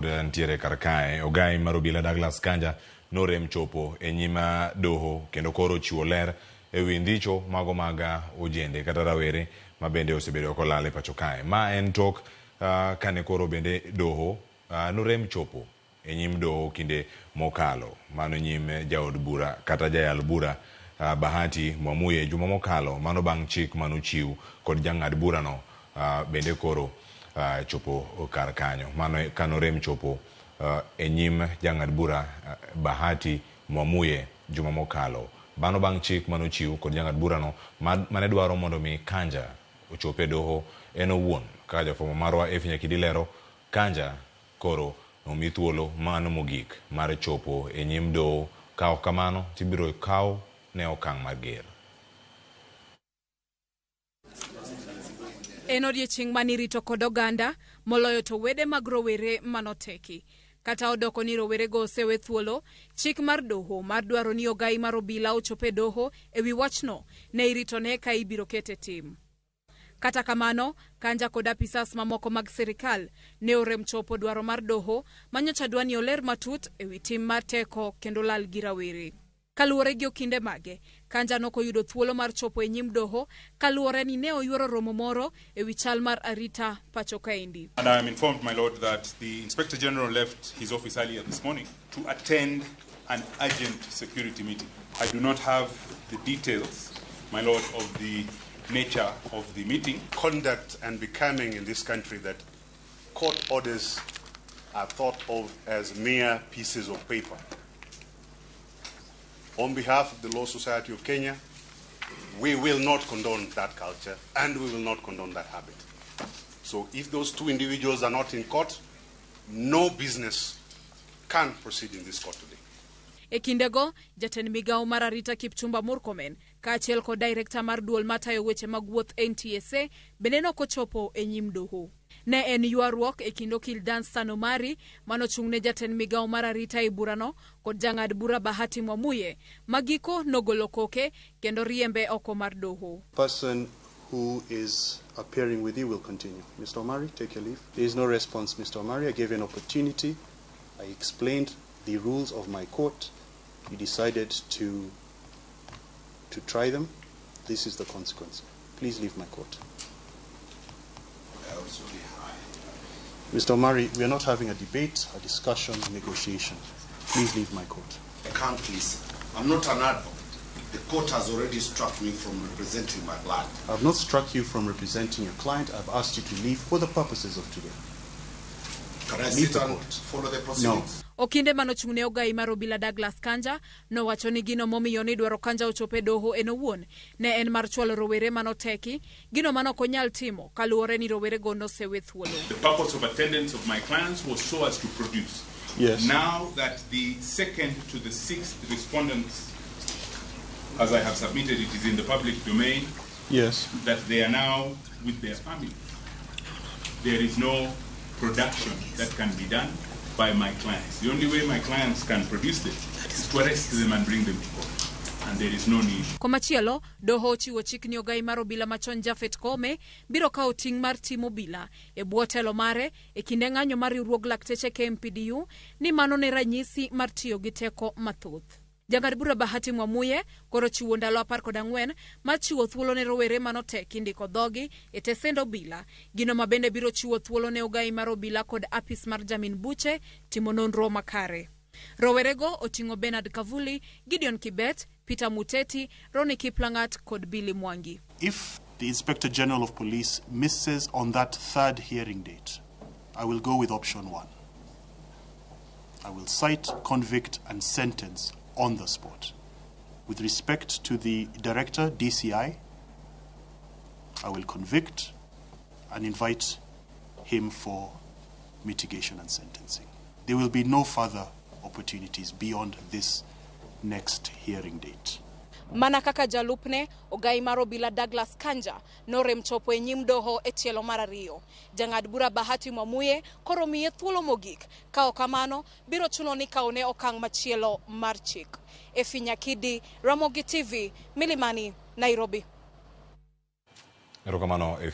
Ntiere kar kae ogai mar obila Douglas Kanja norem chopo e nyim doho kendo koro chiwo ler ewi ndicho mago mag ojende kata rawere ma bende osebedo kolal e pacho kae. Ma en tok kane koro bende doho norem chopo e nyim doho kinde mokalo. Mano nyim jaod bura kata jayal bura Bahati Mwamuye juma mokalo mano bang' chik manochiw kod jang'ad burano bende koro chopo kar kanyo. Mano kanorem chopo e nyim jang'ad bura Bahati Mwamuye juma mokalo. Mano bang' chik manochiw kod jang'ad burano mane dwaro mondo mi Kanja ochop e doho en owuon. Kaka jafwambo marwa Effie Nyakidi lero, Kanja koro nomi thuolo mano mogik mar chopo e nyim doho ka ok kamano tibiro kaw ne okang' mager. En odiechieng' manirito kod oganda moloyo to wede mag rowere manoteki. Kata odoko ni rowerego osewe thuolo, chik mar doho mar dwaro ni ogai mar obila ochop e doho ewi wachno ne iritone ka ibiro ket e tim. Kata kamano, Kanja kod apisas mamoko mag sirikal ne orem chopo dwaro mar doho manyocha dwa ni oler matut ewi tim mar teko kendo lal gi rawere. Kaluwore gi okinde mage, Kanja nokoyudo thuolo mar chopo e nyim doho kaluwore ni ne oyuoro romo moro ewi chal mar arita pacho kaendi. And I am informed, my lord, that the Inspector General left his office earlier this morning to attend an urgent security meeting. I do not have the details, my lord, of the nature of the meeting. Conduct and becoming in this country that court orders are thought of as mere pieces of paper. On behalf of the Law Society of Kenya, we will not condone that culture and we will not condone that habit. So if those two individuals are not in court, no business can proceed in this court today. E kindego, jatend migawo mar arita Kipchumba Murkomen kaachiel kod direkta mar duol matayo weche mag wuoth NTSA bende nokochopo e nyim doho. Ne en ywaruok e kind okil Danstan Omari manochung' ne jatend migawo mar arita e burano kod jang'ad bura Bahati Mwamuye ma giko nogolo koke kendo riembe oko mar doho. Person who is appearing with you will continue. Mr. Omari, take your leave. There is no response, Mr. Omari. I gave you an opportunity. I explained the rules of my court. You decided to try them. This is the consequence. Please leave my court. Mr. Omari, we are not having a debate, a discussion, a negotiation. Please leave my court. I can't listen. I'm not an advocate. The court has already struck me from representing my client. I've not struck you from representing your client. I've asked you to leave for the purposes of today. Can I Leave sit the and court. Follow the proceedings? Okinde manochung' ne ogai mar obila Douglas Kanja nowacho ni gino momiyo nidwaro Kanja ochop e doho en owuon ne en mar chwalo rowere manoteki gino manok onyal timo kaluwore ni rowerego nosewe thuolo. The purpose of attendance of my clients was so as to produce. Now that the second to the sixth respondents, as I have submitted, it is in the public domain, that they are now with their family. There is no production that can be done by my clients. The only way my clients can produce them is to arrest them and bring them to court. And there is no need. Komachielo, doho ochiwo chik ni ogai mar obila machon Japhet Koome biro kawo ting' mar timo obila e bwo telo mare e kinde ng'anyo mar riwruog lakteche KMPDU ni mano ne ranyisi mar tiyo gi teko mathoth. Jang'ad bura Bahati Mwamuye koro chiwo ndalo 14 mar chiwo thuolo ne rowere manoteki ndiko dhogi e tesend obila, gino ma bende biro chiwo thuolo ne ogai mar obila kod apis mar jamin buche timo nonro makare. Rowerego oting'o Bernard Kavuli, Gideon Kibet, Peter Muteti, Ronnie Kiplangat kod Billy Mwangi. If the Inspector General of Police misses on that third hearing date, I will go with option one. I will cite, convict, and sentence on the spot. With respect to the director, DCI, I will convict and invite him for mitigation and sentencing. There will be no further opportunities beyond this next hearing date. Mana kaka jalupne, ogai mar obila Douglas Kanja norem chopo e nyim doho e tielo mar ariyo. Jang'ad bura Bahati Mwamuye koro miye thuolo mogik. Ka ok kamano, biro chuno ni kawne okang' machielo mar chik. Effie Nyakidi, Ramogi TV, Milimani, Nairobi. Erokamano Effie.